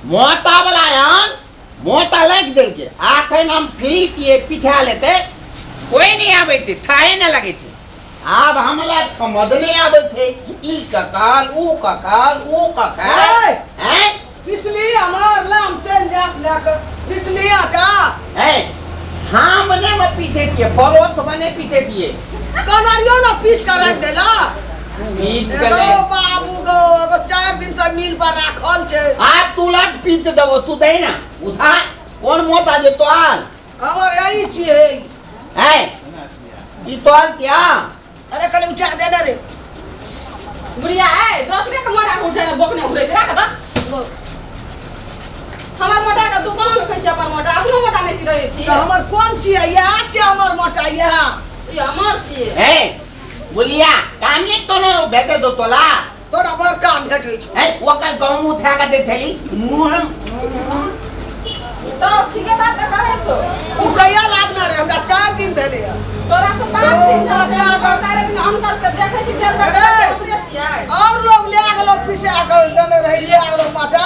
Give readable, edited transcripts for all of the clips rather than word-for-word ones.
मोटा वाला आन मोटा लागि देलकै। आखन हम फ्री छियै, पिठा लेतै, कोई नहीं आबै छै, थाहे नहि लगै छै। आब हमरा समझ नहि आबै छै, ई ककाल ऊ ककाल ऊ ककाल। हैं पिसली हमर लाम चलि जायत लए कऽ पिसली आटा। हैं हम नहि मे पीते छियै, परोठ मे नहि पीते छियै। कनरियो ने पीस कऽ राखि देला। पीट एगो गेलै। बाबू गो, एगो 4 दिन से मिल पर राखल छै। आ तुरंत पीट देबो, तू दे ना उठा। कोन मोता जे तोहार? हमर यही छियै। हैं ई तोहार क्या? अरे कनि उठा दे ने रे बुढ़िया। ए दोसरे के मोटा उठे ने बोकने उड़े छै, राख द हमर मोटा के। तू कहाँ कहै छी अपन मोटा? अपनो मोटा नहि रहै छी। तऽ हमर कोन छियै? इएह छियै हमर मोटा, इएह। ई हमर छियै। हे बुलिया, काम नहीं तो नो भेटे दो तोला। तोरा बड़ काम भेटै छौ। हे ओकर गहूँ उठा के दे थेली मुँह। तऽ ठीके बात तऽ कहै छौ। ओ कहिया लाबने रहे? हमरा 4 दिन भेलै हँ। तोरा से 5 दिन भेल छै, हम 4 दिन अनकर के देखै छी जेल अरे! हमरे छियै। और लोग ले गेलो, पिसा के देने रहे, ले गेलो माटा।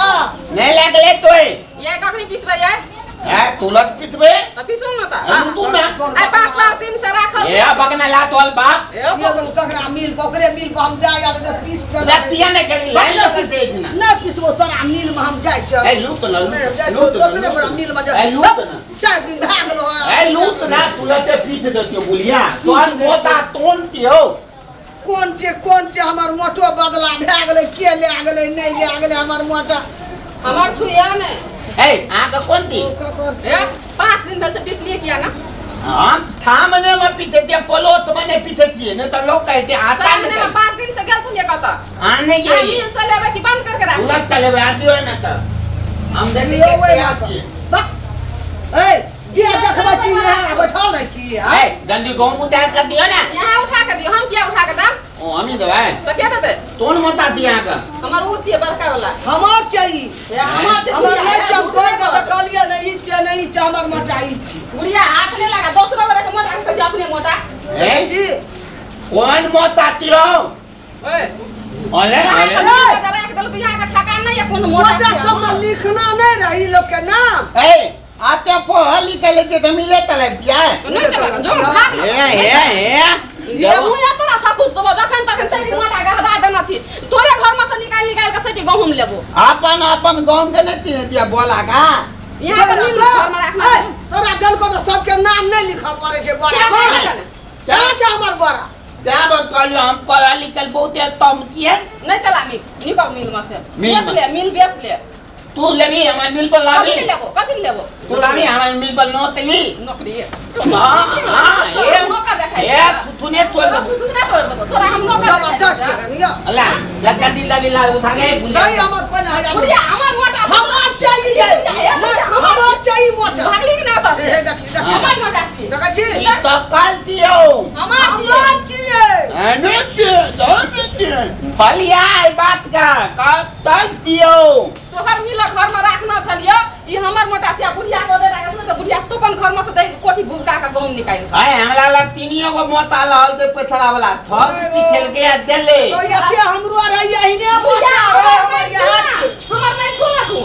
नहीं लगले तोय। ये कखनी पिसबै ये? हे तुलत पितबे। तऽ पिसू ने तऽ। हम तू ना। आइ 5 5 दिन से राखल ए बकना ला तोल बाप। ए ये लोग ककरा मिल पर, ओकरे मिल पर हम दे आयल तऽ पीस देने रहे। लतिया नहीं करी लाइन नहि लगा से ना। नहि पिसबो, तोरा मिल में हम जाइ छियै। ए लूट ना। नहि जाइ छियै लूट ना। दोसरे गोरा मिल में ए जाइ। लूट ना। 4 दिन भए गेलो हँ। ए लूट ना, तुलते पीट देतियो बुलिया तोहर। पीट दै मोटा छै। तोन तियो। कोन छै, कोन छै? हमर मोटो बदला भए गेलै, के लए गेलै, नहि लए गेलै हमर मोटा? हमर छुइया ने। ए अहाँ के कोन ती? ओ ककर? ए 5 दिन भेल छै, पिसलियै किया ना? हम थामने में पीते थे, पलोत में नहीं पीते थे, नहीं तो लोग कहते आता। सामने में 5 दिन से गेल छलियै कतऽ? आने के आ लिए मिल चलेबै कि बंद करके राख? तुरंत चले आ दियो ना तो हम देखे दियौ के ओहिमे तैयार तऽ। छियै। बा ए के देखबै छी, यहाँ बैठल रहै छी? ए जल्दी गहूँ उतार कर दियो ना। यहाँ उठा के दियौ, हम किया उठा के देब? ओ हम ही देबै। तऽ के देतै? तोन मोता दिया अहाँके। हमर ऊ छियै बड़का वाला। हमर छै ई। ए हमर छै। हमर बुढ़िया, नहि ए, छै, हम झूठ कोइ नहि के बोल। देखलियै नहि, ई छै नहि, ई छै हमर मोटा, ई छी। बुढ़िया हाथ नहि लगा, दोसरो गोरे के मोटा के कहै छै अपने मोटा। ए जी। कोन मोता दियो? ए अरे यहाँ अरे के मिल के राख देलहुँ तऽ यहाँ के ठकान नहि यऽ कोन मोटा मोटा छियै सब हमर। लिखना नहि रही लोग के नाम। ए आते पढ़ल लिखल लेते तो मिले तले दिया। तऽ नहि चलत, जो भाग। ए ए ए लेबू या तोरा थकुत देबो, जखन तखन सैटी मोटा के हटा देने छी। तोरे घर में से निकालि निकालि के सैटी गहूम लेबो। अपन अपन गाँव के नहीं तीन दिया बोला का। यहाँ के मिल घर में राखना। ए, तोरा देलको तऽ सबके नाम नहि लिखऽ पड़ै छै बोरा क्या पर। कहै छलै? क्या छै हमर बोरा? क्या बात कहलियो, हम पढ़ल लिखल बहुत कम किए। नहि चला मिल, निकल मिल में से। मिल बेच में। ले, मिल बेच ले। तू लेबी हमारे मिल पर कथी लाबी? ले लेबो, कथी ले लेबो? तू लाबी हमारे मिल पर नोत ली। नौकरी। हाँ हाँ तोरा ए नौकर देखाइ ए देबो। थुथुने तोड़ तोरा देबो। थुथुने तोड़ देबो, तोरा हम नौकर दबा देखाइ चट देबो। के कनिया। अल्लाह लगा दिला दिला उठा के बुलिया। नहीं हमर पहिने हजार। बुढ़िया हमर मोटा। हमर चाहिए। ए, नहीं, हमर चाहिए मोटा। भागली कि ना ओतऽ से? हे देखी देखी। हमर मोटा छियै। देखै छी। ई तो कल दियो। हमर छियै। हमर छियै। अने के अने के फलिया ई बात का कल दियो। तोहर मिल घर में राखना छलियो, ई हमर मोटा छियै। बुढ़िया के ओतऽ राखल छलै तऽ बुढ़िया तो अपन घर में से दै कोठी भुगता के गहूम निकालि। आय हमरा लग तीनियो गो मोता लहल दे पथरा वाला थक पिछल के आ देले। तो एते हमरो रहे यही बुढ़िया मोटा हमर हमर नहि यहाँ छू छै। ना, हमर नहि छू ना तू।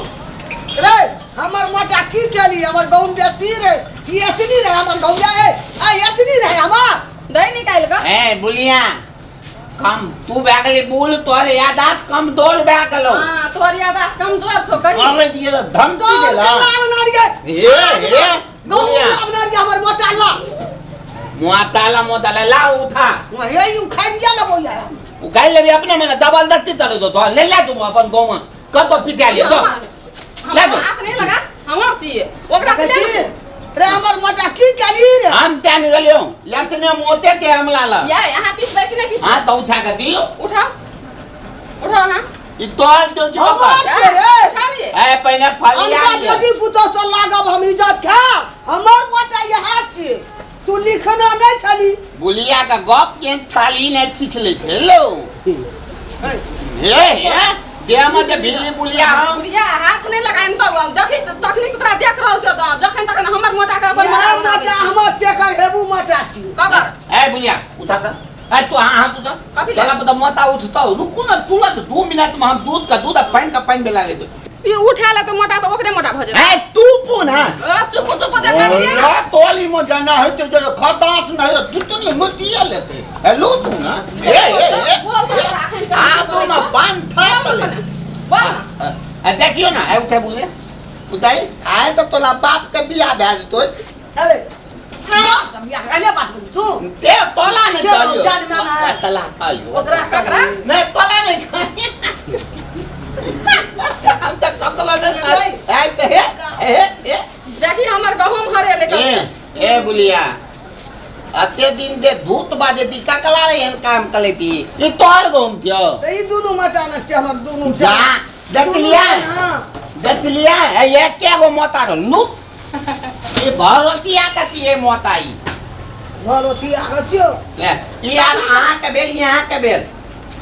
रे हमर मोटा की केली? हमर गहूम बेसी रे, ई एतनी रहे हमर गहूम, ए ए एतनी रहे हमर। दै निकालि कऽ। ए बुलिया कम तू भए गेली बुल, तोहर यादाश्त कमजोर भए गेलौ। हाँ, तोहर याददाश्त कमजोर छौ कनी। अबै दिए तऽ धमकी तोर देला। के लाबना रे। हे हे गहूम बुलिया लाबना रे, हमर मोटा ला। मोताला मोताला ला उठा। हे ई उखाड़ि लेबो या हम। उखाड़ि लेबी अपने मने दबल दत्ती तले दो तो ले ले तू अपन गाँव में कतौ पिटा लियो तो हमर ले दो। हाथ नहि लगा, हमर छियै, ओकरा से देखै ले छी ले। रे हमर मोटा की केली रे? हम त्या निकलियो लतने मोते के हमला ला। या यहाँ पिसबै कि नहि पिसबै? हां तो उठा के दियो। उठाओ उठाओ। हाँ ई तोहर जो जो हमर कर। छै रे। उठाओ रे। ए पहिने फलिया अनका लिअ। बेटी पुतोह से लागब हम इज्जत खायब? हमर मोटा इएह छियै, तू लिखना नहि छली। बुलिया का गप के थाली ने छिछले थे लो। हे हे देह में जे भिल्ली बुलिया हम। बुढ़िया हाथ नहि लगाइन तब देखी तखनी से तोरा देख रहल छौ तऽ जखन तखन हमर मोटा के अपन इएह मोटा बना मोटा हमर चेकर हेबू मोटा छी। कबर। ए बुलिया उठा कर, ए तू हाँ हाँ तू तो कथी ले? तोला पता मोटा उठता रुकू ना तुरंत 2 मिनट में हम दूध का दूध आ पानी का पानी मिला लेते। ई उठा ले तऽ मोटा तऽ ओकरे मोटा भऽ जेतै। ए तू पुन है। आ चुप चुप जे करलियै ने। ना तोली में जाना है तो जो खदास नहीं है दुतनी मुतिया लेते ए लू तू ना ए ए ए बोल तो तोरा एखन कहीं आ तो में बांध था तले। बोल ना। आ देखियो ना ए उठे बोले उठाई आए तो तोला बाप के बियाह भए जेतो। अरे सब बियाह एने बात करू तू ते तोला नहीं चलो, कहलियो। जान माना है। तोला कहलियो। ओकरा ककरा? नहीं तोला नहीं कहलियो। हम तो ककलो नहीं नहीं। ऐसे हे हे हे देखी हमर गहूम हरेले ए ए बुलिया अते दिन जे धूत बाजे ती ककला रे एहन काम कले ती ई तोहर गहुम थियो। तऽ ई दुनू मटा न छै हमर दुनू। जा देखलिया। हाँ। देखलिया ए एके गो मोता रो लू ई भरोसिया कति ए मोता ई भरो छी आगे छियो। ले ई आब अहाँ के भेल ई अहाँ के भेल।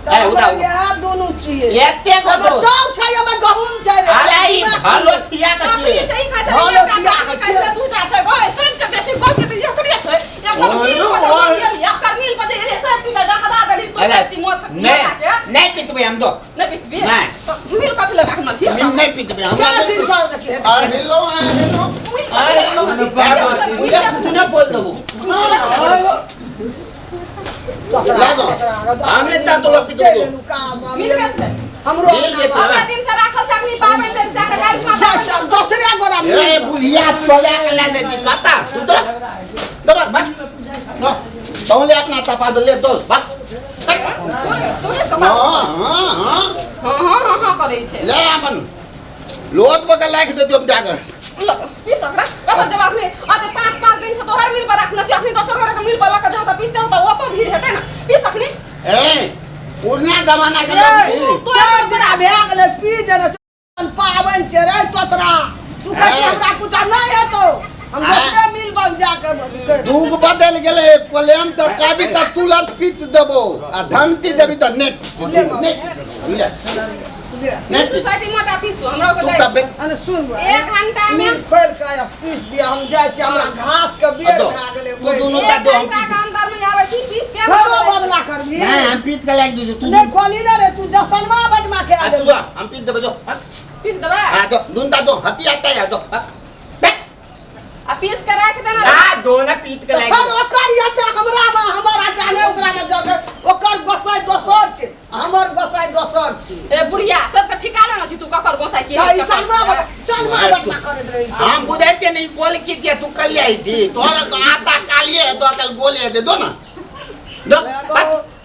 तऽ ए उड़ा हमर इएह दुनू छियै। एते गो हमर तो चाउर छै हमर गहूम छै रे। अरे ई भरोसिया अपने कति से ही खाइ छलै, भलो एकटा छिया छै, खाइ छलै, दूटा छै, गै, सबसँ बेसी गहूम के तऽ ओकरे छै। एकर मिल पर और- जे गेल, एकर मिल पर जे गेल, सब पी कऽ दहरा देलही, तू अरे सब पी मोट- नहीं मोटा के। नहीं पितबे हम तो नहि पिसबी? नहि। तऽ मिल कथी लए राखने छी? मिल नहीं पितबे हम। 4 दिन सौ देखिए। आ हेलो आ हेलो आ हेलो बुझा तू ना बोल देबो। हेलो तोरा ले दो। हमे तऽ तोला पितबो। मिल कथी लए? हमरो मिल जेतै। हमरा दिन से राखल छै, अखनी पाबनि लेल जा कऽ काल्हि खुना जा चल दोसरे गोरा ए मिल। बुढ़िया चोला के ला देती कता तू दो दो बस दो तो ले अपना तपा दे ले दो बस। तू तू कपार। हां हां हां। हँ हँ हँ हँ करै छै। ले अपन लोट बगल राख दे हम जाकर। ल, पीस ओकरा। कतऽ जेबै अखनी? अते 5-5 दिन से तोहर मिल पर राखने छी, अखनी दोसर गोरे के मिल पर लऽ कऽ जेबै तऽ पीसतै, ओतऽ ओतऽ भीड़ हेतै ने। पीस अखनी। ए पुरना जमाना के ए, लोग छी। 4 दिन भए गेलै पी देने पाबनि छै रे तोतरा तू कहै ए। हमरा कुछ नहि हेतौ हम ए। दोसरे मिल बन जाके। दूग बदल गेलै प्लेम तऽ कभी तऽ तुरंत पीट देबो आ धमकी देबी तऽ नेट नेट ले ले। नेट। सोसाइटी मोटा पीसू हमरा ओकर तू जाइ। तऽ बे- अरे सुन। 1 घंटा में मिल खोलि कऽ आ पीस दिअ हम जाइ छी हमरा घास के बेर दो। भए गेलै। तू दुनू एक ता दो हम घंटा के अंदर में आबै छी पीस के। फेरो बदला करबी? नहीं हम पीट के लाग दे तू। नहि खोली ने रे तू जसनमा बटमा के आ आ तू जा हम पीट देबे जो। पीस देबै। हां दो दुन ता दो हती आता है दो। आ पीस के राखि देना। आ दो ना पीट के लाग। फेर ओकर आटा हमरा मे हमर आटा नहि ओकरा मे जगह ओकर गोसाइ दोसर छै हमर गोसाइ दोसर छै। ए बुढ़िया सबके ठिका लेने छी तू ककर गोसाइ की तऽ है, ई ककर सनमा छै। चनमा बटमा करैत रहै छै। हम बुझाते नहीं बोल की दिया तू कल आई थी तोरा तो आता कालिए है तो कल बोले दे दो ना दो।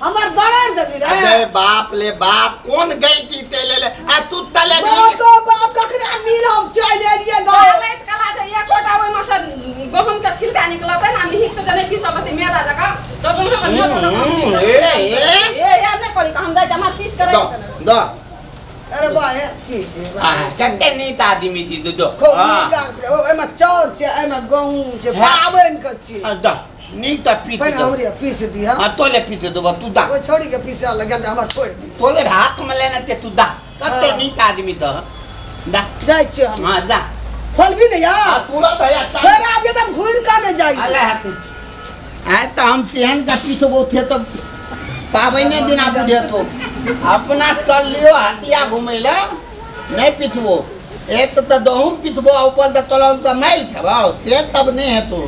हमर दड़र देबी रे। अरे बाप ले बाप कौन गई थी ते ले ले आ तू तले बाप गो बाप ककरा मिल हम चलि एलियै गाँव। चलैत कला जे एकोटा ओहिमे से गहूम के छिलका निकलतै ने आ मिहिक से जे नहि पीसल रहतै मैदा जकाँ तऽ ओहिमे के नेबो जकाँ ए, ए। ए ए नहि करी हम जाइ छी, हमरा पीस के दो राखि देना। दो। अरे बा हे की आ कते नीक आदमी थी दो दो। खूब हाँ। नीक आदमी। ओहिमे चाउर छै एहिमे गहूम छै। हाँ। पाबनि के छियै। आ, दो नीक तऽ पीट पहिने दो। हमरे पीस दिह। हाँ तोले पीट देबो तू दा। ओहि छौड़ी के पीसे लगल हमर छोड़ि दी। तोले हाथ में लेने ते तू दा कते हाँ। नीक आदमी तो दा। जाइ छियै हम। हाँ दा। खोलबी ने हाँ यार। तुरंत है फेर आब एकदम घुरि कऽ नहि जाइ। अले हाथ आय तऽ हम तेहन का पीठबो थे तऽ पाबनि दिना बुझेतो अपना चल लियो हटिया घुमै लए नहि पिटबो एक तऽ गहूम पिटबो आ ऊपर तऽ तोरा तऽ मारि खेबौ से तब नहि हेतौ।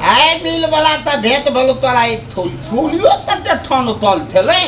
आइ मिल वाला तऽ भेंट भेलो तोरा एक थूल थूलियो तते ठन तल छलै।